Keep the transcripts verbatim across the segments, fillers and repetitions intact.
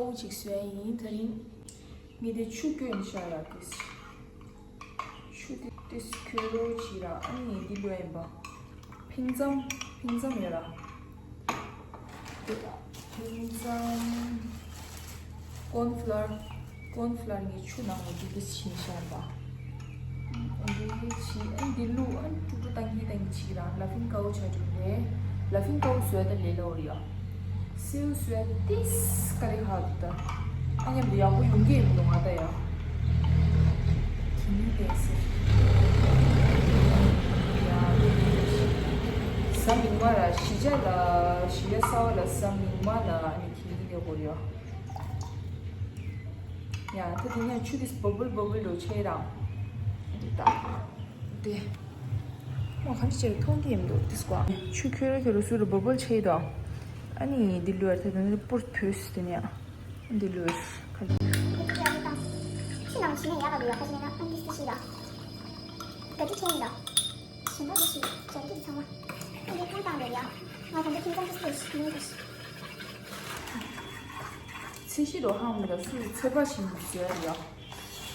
པོ་ཅིག་བཟོས་ཡིན། དེ་རིང་ངས་དེ་ཆུ་བསྐོལ་ནས་བཞག་ཡ་དེ། ཆུ་དེ་དེ་ཁོལ་རོ་ཅིག་ར། ཨ་ནི་འདི་ལོས་ཡིན་པ། ཕིང་ཙམ་ཕིང་ཙམ་ཡོད་ར། དེ་ཕིང་ཙམ། ཀོན་ཕློར། ཀོན་ཕློར་ངས་ཆུ་ནང་ལ་འདི་འདི་ཕྱིན་བཞག་པ། འདི་ཕྱིན། ཨ་འདི་བླུགས། ཨ་ཀྲུག་ཀྲུག་བཏང་གི་བཏང་གི་ཕྱིན་ར། ལ་ཕིང་ཀའུ་ཆ་འགྲོ་རེད། ལ་ཕིང་ཀའུ་བཟོས་ད་ལས་ལ་འོ་རེད་ཡ། སེའུ་བཟོས་ཏིས་ཀ་རེ་ཧ་ད། ཨ་མཉམ་དུ་ཡག་པོ་ཡོང་གི་ཡིན་འདུག་ང་ད་ཡ། དེ་ནི་ལས་ཟེར། ཡ། གཟའ་མིག་དམར་ར་གཞིས་ཆགས་ལ། གཞིས་ཆགས་གསར་པ་ལ་གཟའ་མིག་དམར་ལ་ཨ་ནི་དེ་ནི་ལས་འོ་རེད་ཡ། ཡ། ད་དེ་ནས་ཆུ་དེ་བ་བུལ་བ་བུལ་འགྲོ་ཆེ་ར། འདི་ད། དེ། མོ་གང་ཅི་བྱས་མཐོང་གི་ཡིན་འདུག་དེ་སྐོར། ཆུ་ཁྱོད་ར་ཁྱོད་ར་སུ་རུ་བ་བུལ་ཆེ་དོ། ཨ་ནི་འདི་ལུས་ད་དེ་ནས་པུར་བུས་དེ་ནས། འདི་ལུས་ཁ། ཆུ་ནང་ཆུ་ནས་ཡག་ག་ལུས་ཡག་ཁ་ཆུ་ནས་ན་ཨ་འདི་སི་ཤི་ལ། ད་ཅི་ཆེ་ཡིན་ད། ཞིམ་པོ་འདི་ཞིག་བྱ་རྒྱུ་ཚང་མ། ཨ་འདི་ཁ་བཏང་འདོད་ཡ། ང་ད་འདི་ཁྱིམ་ཚང་དུ་སུ་ཞིག་ཡིན་དུ་ཞིག་ཚེ་ཤི་རོ་ཧང་མི་ལ་སུ་ཚོད་པ་ཞིག་མི་བཟོས་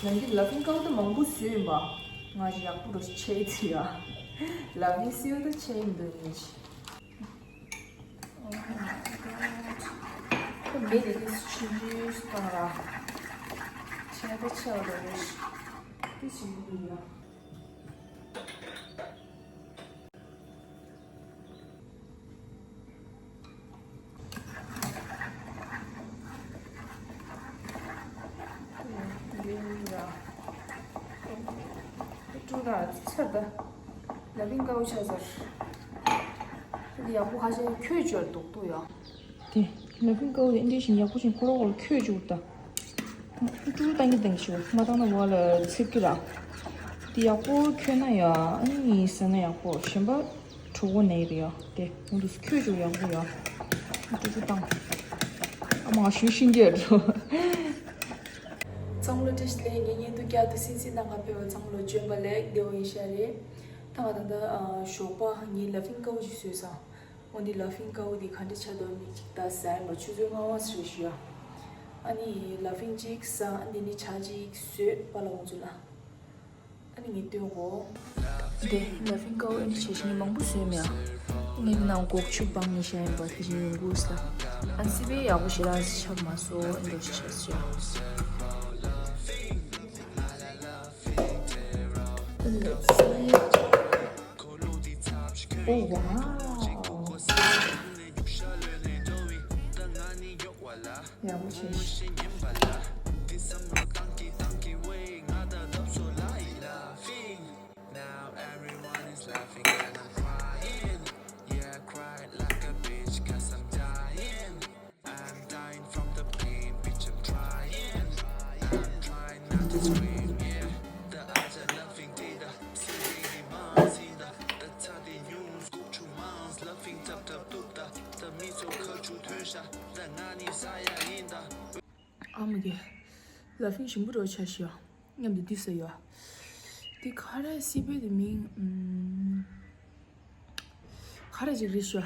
ཡ། ནང་གི་ལ་ཕིང་ཀའུ་དེ་མང་པོ་བཟོས་ཡིན་པ། ང་ཞིག་ཡག་པོ་རོ་ཆེ་ཚི་ཡ། ལ་ཕིང་སེའུ་དེ་ཆེ་ཡིན་འདོད་ཡིན་ཞིག་མེ་དེ་དེ་ཆུ་ཡུས་བཏང་ར། ཆེ་དེ་ཆེ་བ་རོ་ཞིག་དེ་ཞིག་ཡིན་ཡ། ཀྲུ་ར་ཚར་ད། ལ་ཕིང་ཀའུ་ཆ་ཟེར། དེ་ཡག་པོ་ཁ་ཤས་ཁྱོད་ཅོར་དུག་དུ་ཡ། དེ་ལ་ཕིང་ཀའུ་དེ་འདྲ་ཞིག་ཡག་པོ་ཞིག་ཁོ་ར་ཁོ་ར་ཁྱོད་ཅོར་ད། ཀྲུ་ཀྲུ་བཏང་གི་བཏང་གི་ཤོག་མ་བཏང་ན་བ་ལ་ཚིག་གི་ར། དེ་ཡག་པོ་ཁྱོད་ན་ཡ། ཨ་ནི་ཟ་ན་ཡག་པོ་གཞན་པ་གྲོགས་པོ་ནས་རེད་ཡ། དེ་འོང་དུས་ཁྱོད་ཅུང་ཡག་པོ་ཡ། ཀྲུ་ཀྲུ་བཏང་། ཨ་མ་ཞུ་ཤིན་རྒྱས་འགྲོ། གཙང་ལོ་བཀྲ་ཤིས་བདེ་ལེགས། ངའི་བརྙན་ཐུང་བསྐྱར་དུ་སིན་སིན་ནང་ང་ཕེབས་པ་གཙང་ལོ་བྱོན་པ་ལེགས་བདེ་བོ་ཡིན་ཤག་རེད། ད་ང་ད་ལྟ་ཨ་ཞོགས་པ་ངའི་ལ་ཕིང་ཀའུ་ཞིག་བཟོས་སོང་། འོ་འདི་ལ་ཕིང་ཀའུ་འདི་ག་འདྲ་ཆགས་འདུག་མིག་ཅིག་ལྟ་ཟེར་མ་ཆུ་ཚོད་ལྔ་པ་ཙམ་རེད་ཞུ་ཡ། ཨ་ནི་ལ་ཕིང་གཅིག་ཟ། ཨ་འདི་ནི་ཇ་གཅིག་བཟོས་པ་ལ་འོང་ཚུལ་ལ། ཨ་ནི་ངས་སྟོན་གོ། འདི་ལ་ཕིང་ཀའུ་ཨ་ནི་བྱས་ཤིང་མང་པོ་བཟོས་མེད་ཨ། ངས་འདི་ནང་སྒོག་ཆུ་སྦངས་ནས་བཞག་ཡིན་པ་དེ་བཞིན་ཡོང་གོ་ས། ཨ་སི་པའི་ཡག་པོ་ཞེ་དྲག་ཆགས་མ་སོང་། ཨ་འདི་ཞེ་དྲག་ཞེ། Let's see. Oh, wow. ཡག་པོ་བྱས་ཤག་ཨ་མ་གི། ལ་ཕིང་ཞིམ་པོ་འདྲ་བོ་ཆགས་ཤག་ཡ། མཉམ་དུ་འདི་ཟ་ཡོད། འདི་ག་རེ་སི་པའི་དེ་མིང་། ཨམ། ག་རེ་ཅིག་རེད་ཤག་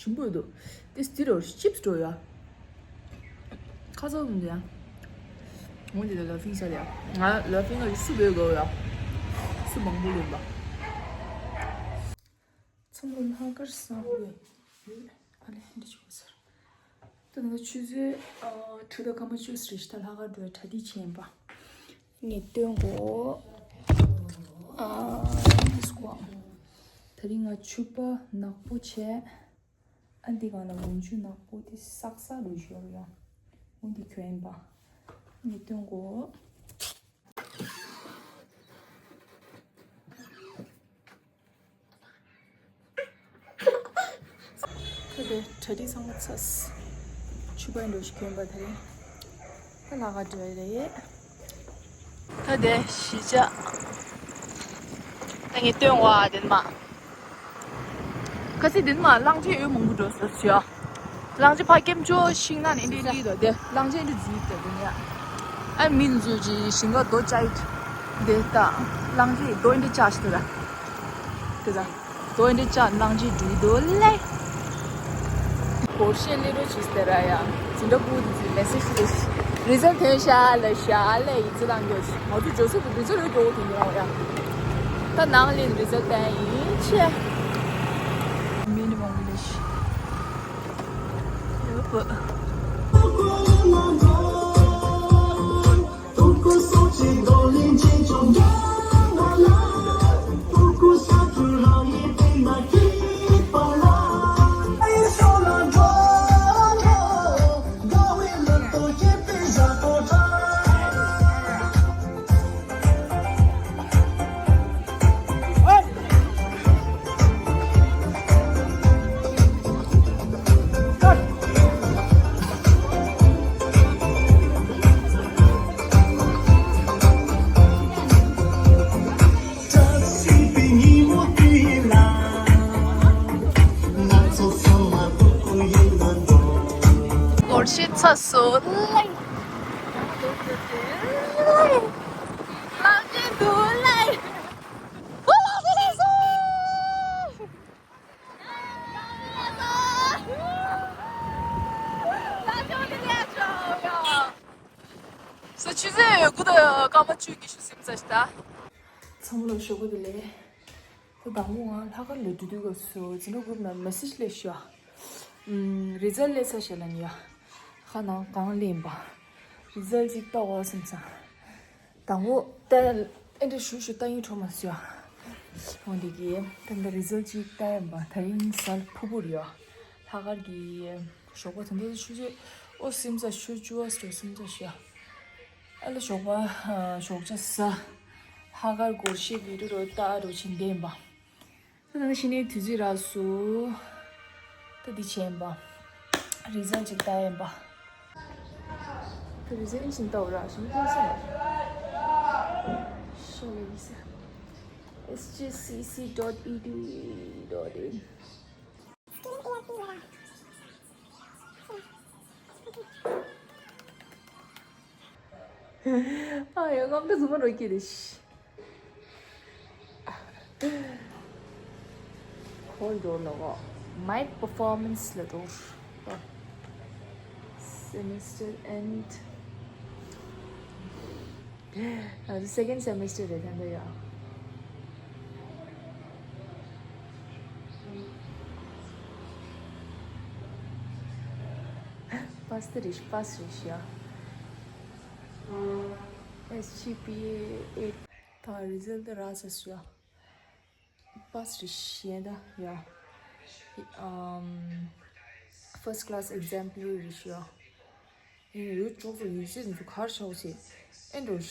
ཞིམ་པོ་འདུག་འདི་འདི་འདྲ་བོ་ཅིབས་འདྲ་བོ་ཡ། ཁ་ཚ་འདུག་ཡ། འོ་འདི་ལ་ལ་ཕིང་ཟ་ཡ། ང་ལ་ཕིང་ལ་སུ་བོས་དགོས་ཡ། སུ་མང་པོ་ལོན་པ། ཚང་མ་ལྷག་དཀར་བཟང་པོ་ཡོད། ཨ་ལེ་འདི་ཆུ་བཟོ་ཟེར། ད་ནི་ཆུ་ཚོད་ཨ་དྲུག་དང་སྐར་མ་བཅུ་ཙམ་རེད་ཤག་ད་ལྷག་དཀར་འགྲོ་གྲ་སྒྲིག་བྱས་ཡིན་པ། ངས་སྟོན་གོ། ཨ་ནི་སྐོར། ད་རིང་ང་ཕྱུ་པ་ནག་པོ་བྱས། ཨ་འདི་གང་ལ་ལོ་མཆུ་ནག་པོ་དེ་སག་སག་རུ་ཞོར་ཡ། འོ་འདི་གྱོན་ཡིན་པ། ངས་སྟོན་གོ། ད་དེ་གྲ་སྒྲིག་ཚང་མ་ཚར། ཕྱུ་པ་འགྲོ་ཞིག་གྱོན་པ་དེ་རེད། ད་ལྷག་དཀར་འགྲོ་ཡི་རེད། ད་དེ་གཞིས་ཆགས། ད་ངས་སྟོན་བ་དེ་མ། ཁ་སི་དེ་མ་གླང་ཆེན་འོད་མང་པོ་འགྲོ་ས་ཞུ། གླང་ཆེན་ཕ་སྐྱེམས་ཆོ་ཤིང་ནགས་ནས་འདི་འདི་དོ་དེ་གླང་ཆེན་འདི་འཛུལ་དེ་དེ་ནས། ཨ་མིན་འཛུལ་གྱི་ཞིང་ཁ་རྡོ་བཅའ་ཡི། དེ་ལྟ། གླང་ཆེན་རྡོ་འདི་བཅའ་ཞིག་དེ་ལ། དེ་ལྟ། རྡོ་འདི་བཅའ་གླང་ཆེན་འགྲུལ་དོ་ལེ། སྒོར་གཞས་སླེབས་རོགས་གྱིས་ཟེར་ར་ཡ། འདྲ་པོ་དེ་ཚོའི་མེ་སེ་ཇི་རེད། རི་ཛལ་ཐོན་ཤག་ལབ་ཤག་ལབ་ཡིག་ཚད་བཏང་རྒྱུ། ང་ཚོ་ཇོ་སུ་གི་རི་ཛལ་ཡོད་རྒྱུ་དེ་ཉིད་རང་ཡ། ད་ནང་ལ་རི་ཛལ་བསྟན་ཡིན་ཆེ། མི་ནི་མང་པོ་ལས་ཤི། ཡོད་པ། སྒོར་གཞས་ཚར་སོང་། ལག་ལེན་འདུག་ལགས། སོ་ཆུ་ཚོད་དགུ་དང་སྐར་མ་བཅུ་གི་ཤུ་སིམ་ཚ་ཞིག་ད། ཚང་མ་ལ་ཞོགས་པ་བདེ་ལེགས། ད་དང་པོ་ང་ལྷག་དཀར་ལ་འགྲོ་དུས་སྐབས་སུ་འཛིན་གྲྭ་གུ་རུབ་ནས་མེ་སེ་ཇི་སླེབས་ཤག་ཨམ། རི་ཛལ་སླེབས་ཚར་ཞེས་ལབ་ནས་ཡ། ཁ་ནང་གང་སླེབས་པ། རི་ཛལ་ཅིག་ལྟ་བ་སེམས་ཙང་། དང་པོ་ད་ཨེ་འདྲ་ཞུ་ཞུ་ལྟ་ཡིན་འཕྲོ་མ་སོ་ཡ། འོ་འདི་གི་ད་འདི་རི་ཛལ་ཅིག་ལྟ་ཡིན་པ། དེ་རིང་གཟའ་ཕུར་བུ་རེད་ཡ། ལྷག་དཀར་གི་ཞོགས་པ་ད་འདི་ཆུ་ཚོད་ཨོ་སེམས་ཙང་ཆུ་བཅུ་བ་སོ་སེམས་ཙང་ཞུ་ཡ། ཨ་ལ་ཞོགས་པ་ཞོགས་ཇ་ཟ། ལྷག་དཀར་སྒོར་གཞས་བི་ཌིའོ་རོ་ལྟ་རོ་ཕྱིན་བསྡད་ཡིན་པ། ད་ད་ཕྱི་ནས་དུས་ཚོད་རག་སོང་། ད་འདི་བྱས་ཡིན་པ། རི་ཛལ་ཅིག་ལྟ་ཡིན་པ། ད་རི་ཛལ་ཕྱིན་ལྟ་བུ་རག་སོང་། ཁོང་སོང་། ཤོ་ལེ་ཡིན་ས། S J C C dot E D U dot in. ཨ་ཡ་ངམ་ད་ཟུམ་རོ་ཀི་རེ་ཤི། ཁོ་འགྲོ་ལོ་གོ། My performance ལ་འགྲོ། Semester end. ཨ་second semester རེད་ད་འདི་ཡ། པཱས་ཏི་རེད་པཱས་རེད་ཤག S G P A eight ད་རི་ཛལ་ཊི་རག་ཚར་ཤག་པཱས་རེད་ཤག་ད་ཡ། ཨམ། First class exemplary རེད་ཤག་ཨེ་འོ་ཅོག་ཙེ་ཡིག་ཚད་འདི་ཚོ་ག་རེ་ཆགས་ཟེར། ཨེ་འགྲོ།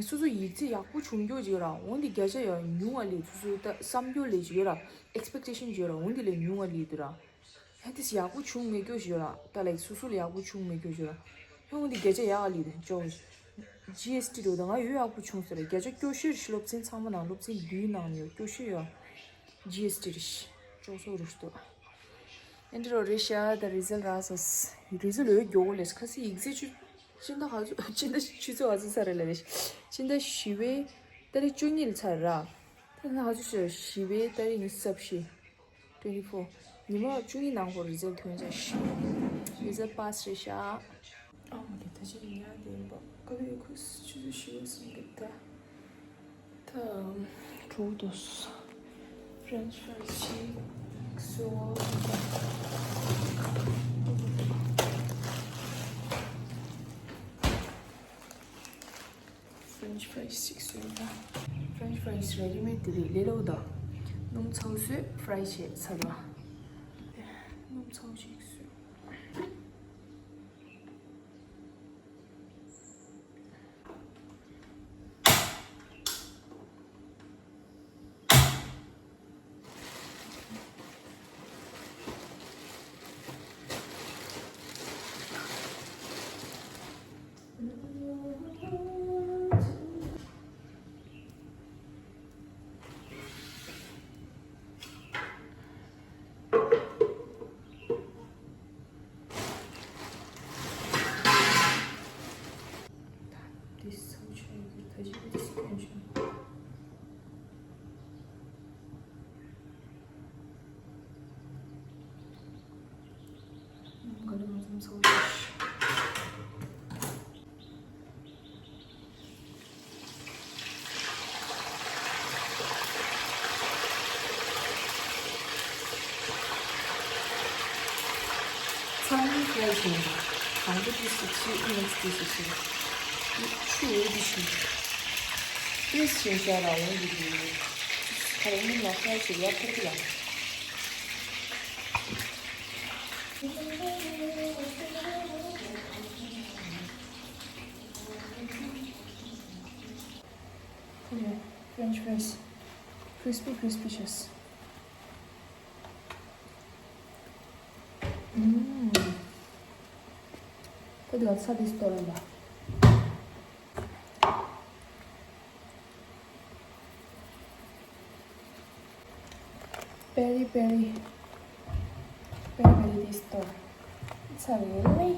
སོ་སོ་ཡིག་ཚད་ཡག་པོ་བྱུང་རྒྱུ་ཅིག་ར། འོན་ཏེ་བརྒྱ་ཆ་ཡང་ཉུང་བ་ལས་སོ་སོའི་ད་བསམ་རྒྱུ་ལས་ཅིག་ཡོད་ར། ཨེགས་པེག་ཊེ་ཤན་ཅིག་ཡོད་ར། འོན་ཏེ་ལས་ཉུང་བ་ལས་འདུག་ར། ཧེ་དེས་ཡག་པོ་བྱུང་མེད་རྒྱུ་ཅིག་ཡོད་ར། ད་ལའིཀ་སོ་སོ་ལ་ཡག་པོ་བྱུང་མེད་རྒྱུ་ཅིག་ཡོད་ར། ཧེ་འོན་ཏེ་བརྒྱ་ཆ་ཡག་ག་ལས་འདུག་ཅོག་ཇི་ཨེས་ཊི་འགྲོ་ད་ང་ཡོད་ཡག་པོ་བྱུང་ཟེར་ར། བརྒྱ་ཆ་སྐྱོ་ཤོས་རེད་ཤག་སློབ་ཚན་ཚང་མ་ནང་སློབ་ཚན་བདུན་ནང་ནས་སྐྱོ་ཤོས་ཡོད། ཇི་ཨེས་ཊི་རེད་ཤག་ཅོག་ཙེ་རུ་ཤི་ཏོ། ཨེ་འདྲ་རོ་རེད་ཤག་ད་རི་ཛལ་རག་སོང་། རི་ཛལ་ཡོད་མགྱོགས་པོ་ལས་ཁ་སི་ཡིག་ཚད་ཆུ་སྤྱི་ཟླ་ག་ཚོད་སྤྱི་ཟླ་ཆུ་ཚོད་ག་ཚོད་ཚར་རེད་ལབ་རེད། སྤྱི་ཟླ་བཞི་པའི་ཏ་རིག་བཅུ་གཉིས་ལ་ཚར་ར། ད་ན་ག་ཚོད་ཤོད་བཞི་པའི་ཏ་རིག་ཉི་ཤུ་རྩ་བཞི། Twenty four ཉི་མ་བཅུ་གཉིས་ནང་ཁོ་རི་ཛལ་ཐོན་ཚར་ཤག་རི་ཛལ་པཱས་རེད་ཤག་ཨ་མ་གི་ད་ཅི་ཡིན་ཡ་དེ་ཡིན་པ་ཀ་ལོ་ཡི་ཁུ་སི་ཆུ་ཚོད་བཞི་པ་སོང་གི་ད། ད་གྲོགས་དུས་French fries ཞིག་བཟོ། French fries ཞིག་བཟོས་ད། French fries ready made དེ་རེད་ལས་སླ་པོ་ད། སྣུམ་ཚ་པོ་བཟོས་ཧྥ་རའི་བྱས་ཚར་བ། སྣུམ་ཚ་པོ་ཞིག་བཟོས། This is how you should use it. This is how you should. ཁྱེད་ཀྱིས་དང་པོ་དེ་སུ་ཚུད་ཨི་མིག་དེ་སུ་ཚུད། ཆུ་འོད་དེ་ཆུ། དེ་སུ་ཤ་ར་འོང་གི་དེ། ཁ་ར་མི་ལ་ཁ་ཆུ་ལ་ཁར་གི་ལ། French fries. Crispy, crispy ཤེས། ཨུམ། ཁོ་དེ་ལ་ཚྭ་དེ་སྟོར་ར་ལ། པེ་རི་པེ་རི། པེ་རི་པེ་རི་དེ་སྟོར། ཚྭ་རེད་ལེ།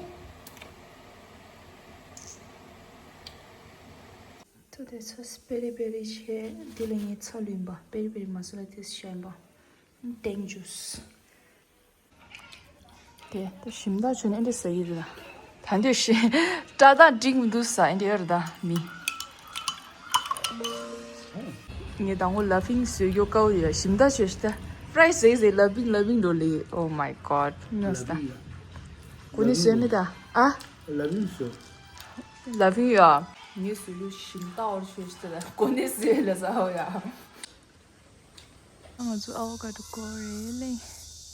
ཐུ་དེ་ཚོ་པེ་རི་པེ་རི་བྱས། དེ་ལ་ངས་ཚྭ་བླུགས་པ། པེ་རི་པེ་རི་མ་སོ་ལ་དེ་བྱས་པ། ཏེང་ཇུས། དེ་ད་ཞིམ་ཐག་ཆོད་ནས་འདི་ཟ་གི་རེད། ད་འདོད་ཤེས་སྐྲ་དང་འགྲིག་མི་འདུག་ཟ་འདི་ཡོད་རེད་ད་མི། ངས་དང་པོ་ལ་ཕིང་བཟོས་རྒྱུ་དཀའ་བོ་ཡོད། ཞིམ་ཐག་ཆོད་ཤི་ད། ཕ་རའི་སི་ཟེར་ཟེར་ལ་ཕིང་ལ་ཕིང་འགྲོ་ལེ། Oh my god ནོ་ད། གོ་ནས་བཟོས་མི་ད། ཨ། ལ་ཕིང་བཟོས། ལ་ཕིང་ཡོད། ངས་བཟོས་ལུགས་ཞིམ་ཐག་བོར་ཆོད་ཤི་ད། གོ་ནས་བཟོས་ལ་ཟ་འོ་ཡ། ང་ཚོ་ཨ་ཝ་ཀ་ཏོ་བཀོག་རེད་ལེ།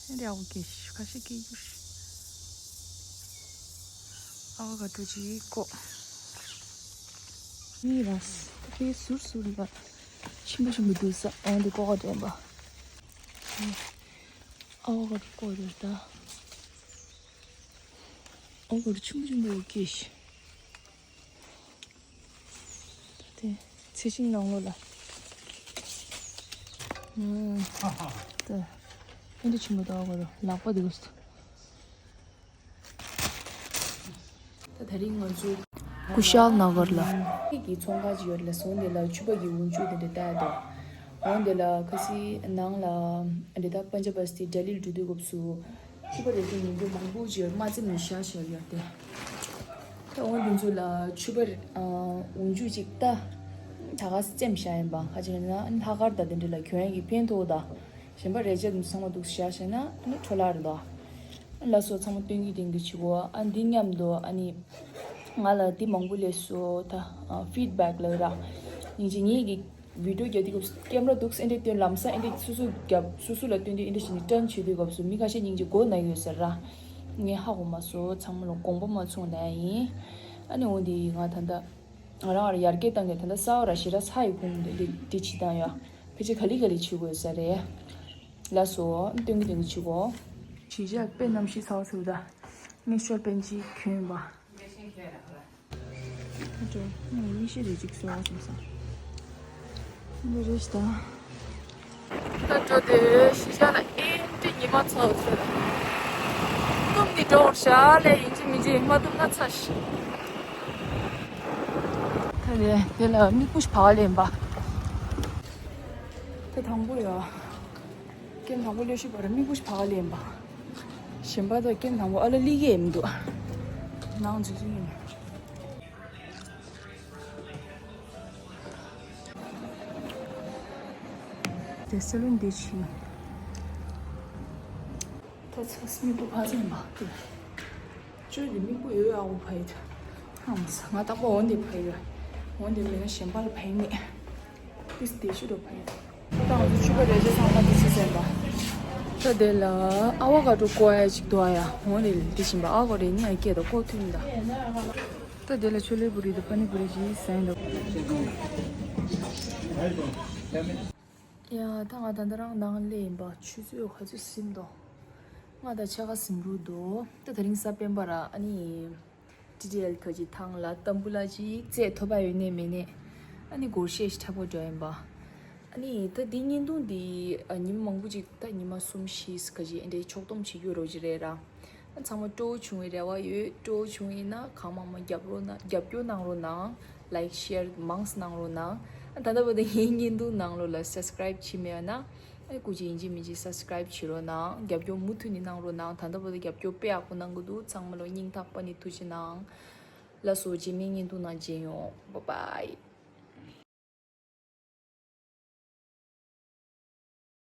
རེད་ཨ་ཝ་ཀེ་ཤི་ཁ་ཤས་ཀྱིས་རྒྱུ་ཤི། ཨ་ཝ་ཀ་ཏོ་ཅིག་བཀོག་ངའི་ར་ས་ད་དེ་ཟུར་ཟུར་ལ་ཆེན་པོ་ཆེན་པོ་འདུག་ས། ཨོང་དེ་བཀོག་ག་དྲན་པ། ཨ་ཝ་ཀ་ཏོ་བཀོག་རེད་ད། ཨ་ཝ་ཀ་ཏོ་ཆེན་པོ་ཆེན་པོ་ཡོད་ཀྱི་ཤི། ད་དེ་ཚེ་ཤིང་ནང་ལོགས་ལ། ཨུམ། ད་ཨེ་འདྲ་ཆེན་པོ་འདུག་གོ། ལག་པ་འདུག་སོ། ད་དེ་རིང་ང་ཚོ་ཀུ་ཤལ་ན་གར་ལ། ཁྱེད་ཀྱི་ཚོང་ཁང་ཅིག་ཡོད་ལ་སོང་། དེ་ལ་ཕྱུ་པ་གི་འོག་འཇུག་དེ་འདྲ་བལྟ་ཡ་འདུག་འོ་དེ་ལ་ཁ་སི་ནང་ལ་འདི་ད་པན་ཇ་བ་སི་ཏི་ལྡི་ལིར་འགྲོ་དུས་སྐབས་སུ། ཕྱུ་པ་རེ་ཅིག་ཉིན་རྒྱུན་མང་པོ་ཅིག་ཡོད། མ་རྩེ་མི་ཤ་ཤ་ཡོད་དེ། ད་འོ་འདི་ཚོ་ལ་ཕྱུ་པ་འོག་འཇུག་ཅིག་ད། ད་ག་སེ་བཙེམས་བཞག་ཡིན་པ། ཁ་ཅིག་ན་ལྷག་དཀར་ད་དེ་འདྲ་ལ་གྱོན་ཡག་གི་ཕན་ཐོགས་ད། གཞན་པ་རེ་ཅག་ཚང་མ་འདུག་བཞག་བྱས་ན་ནི་འཕྲོ་བརླག་རེད་དོ། ལ་སོ་ཚང་མ་སྟོན་གི་སྟོན་གི་བྱེད་དགོས། ཨ་འདི་མཉམ་དུ་ཨ་ནི་ང་ལ་འདི་མང་པོ་སླེབས་སོང་ད། ཕིཌ་བེག་ལ་ར། སྙིང་རྗེ། ངེད་ཀྱི་བི་ཌིའོ་རྒྱག་དུས་སྐབས་སུ་ཀེམ་ར་འདུག་སེ་འདི་སྟོན། ལམ་སང་འདི་སོ་སོ་རྒྱབ་སོ་སོ་ལ་སྟོན་དུས་འདི་བྱས་ནས་ཊརན་བྱེད་དུས་སྐབས་སུ་མི་ཁ་ཤས་སྙིང་རྗེ་མགོ་ན་གི་ཡོད་ཟེར་ར། ངས་ཧ་གོ་མ་སོང་། ཚང་མ་ལ་དགོངས་པ་མ་ཚོམ་ན་ཡིན། ཨ་ནི་འོ་འདི་ང་ད་ལྟ་ང་རང་ལ་ཡར་རྒྱས་བཏང་ནས་ད་ལྟ་གསར་པ་ར་ཞེ་དྲག་ཚ་ཡི་ཁུངས་འདི་འདི་འདི་བྱེད་སྟངས་ཡོད། ཕལ་ཆེར་ག་ལེ་ག་ལེ་བྱེད་དགོས་ས་རེད། ལགས་སོ། སྟོན་གི་སྟོན་གི་བྱེད་དགོས། གཞིས་ཆགས་དཔེ་གནམ་གཤིས་ཚ་བ་ཚ་བ་ད། ངས་ཤོར་པན་ཅིག་གྱོན་པ། ཨ་ཅོ། ངས་མིག་ཤེལ་རེ་ཅིག་བཟོ་བ་བསམ་སོང་། འདི་རེད་ཤི་ད། ད་འགྲོ་དེ་གཞིས་ཆགས་ལ་ཨེ་འདྲ་ཉི་མ་ཚ་བ་ཚ་བ། སྟོན་གི་འགྲོ་བར་བྱ་ལས་ཡིན་གཅིག་མིན་གཅིག་མ་སྟོན་ན་ཚ་ཤི། ད་དེ་དེ་ལ་མིག་སྤུ་ཞིག་བག་ལེན་པ། ད་དང་པོ་ཡ། ཀེམ་དང་པོ་སླེབས་ཤུལ་བར་མིག་སྤུ་ཞིག་བག་ལེན་པ། གཞན་པ་ད་ཀེམ་དང་པོ་ཨ་ལ་ལི་ཀེ་མི་འདུག་ནང་འཛུལ་འཛུལ་ཡིན། དེ་སེ་ལོན་འདི་ཕྱིན། ད་ཚ་སི་མིག་སྤུ་ཕ་ཚན་མ་ཏི། ཅོ་འདི་མིག་སྤུ་ཡོད་ཨ་འུ་ཕ་ཡི་ད། ཧམ་ས་ང་ཏག་པ་འོན་ཏེ་ཕ་ཡི་ད། འོན་ཏེ་མེད་ན་གཞན་པ་ལ་ཕ་ཡི་མེད། ཏིས་དེ་ཤུ་རུ་ཕ་ཡི་ད། ད་ང་ཚོ་ཕྱུ་པ་རེ་ཅག་ཚང་མ་ཏི་ཆི་ཟེར་ད། ད་དེ་ལ་ཨ་ཝ་ཀ་ཏོ་བཀོག་ཡ་ཅིག་འདུག་ཨ་ཡ། འོན་ཏེ་དེ་བཞིན་པ་ཨ་ཀོ་རེ་ནི་ཨ་སྐད་དུ་བཀོག་ཐུབ་མི་ད། ད་དེ་ལ་ཆོ་ལེ་པུ་རི་དང་པ་ནི་པུ་རི་ཅིག་ཟ་ཡིན་ད། ཡ་ད་ང་ད་ལྟ་རང་ནང་སླེབས་ཡིན་པ། ཆུ་ཚོད་ག་ཚོད་ཟིན་འདུག་ང་ད་ཕྱེད་ཀ་ཟིན་རུ་འདུག་ད་དེ་རིང་གཟའ་སྤེན་པ་ར། ཨ་ནི་ཊི་ཊི་ཨེལ་ཁ་ཅིག་ཐང་ལ་ཏམ་བུ་ལ་ཅིག་རྩེད་ཐོབ་པ་ཡོད་ནས་མེད་ནས། ཨ་ནི་སྒོར་གཞས་ཤིག་འཁྲབ་པ་འགྲོ་ཡིན་པ། ཨ་ནི་ད་འདི་བརྙན་ཐུང་འདི་ཨ་ཉི་མ་མང་པོ་ཅིག་ད་ཉི་མ་གསུམ་བཞི་ཁ་ཅིག་ཨེ་འདྲའི་ཕྱོགས་བསྡོམས་བྱེད་རྒྱུ་རོ་ཅིག་རེད་ར། ཚང་མ་སྤྲོ་བོ་བྱུང་བའི་རེ་བ་ཡོད། སྤྲོ་བོ་བྱུང་ཡིན་ན་གང་མང་མང་རྒྱབ་རོགས་གནང་། རྒྱབ་སྐྱོར་གནང་རོགས་གནང་། ལའིཀ་ཤེར་མང་ཙམ་གནང་རོགས་གནང་། ད་ལྟ་བར་དུ་ངའི་བརྙན་ཐུང་ནང་ལོགས་ལ་སབ་སི་ཀ་རབ་བྱས་མེད་ན་ཨ་སྐུ་མཁྱེན་ཡིན་གཅིག་མིན་གཅིག་སབ་སི་ཀ་རབ་བྱེད་རོགས་གནང་། རྒྱབ་སྐྱོར་མུ་མཐུད་ནས་གནང་རོགས་གནང་། ད་ལྟ་བར་དུ་རྒྱབ་སྐྱོར་དཔེ་ཡག་པོ་གནང་གི་འདུག་ཚང་མ་ལ་སྙིང་ཐག་པ་ནས་ཐུགས་རྗེ་གནང་། ལགས་སོ། རྗེས་མའི་བརྙན་ཐུང་ནང་མཇལ་ཡོང་། བྷའི་བྷའི།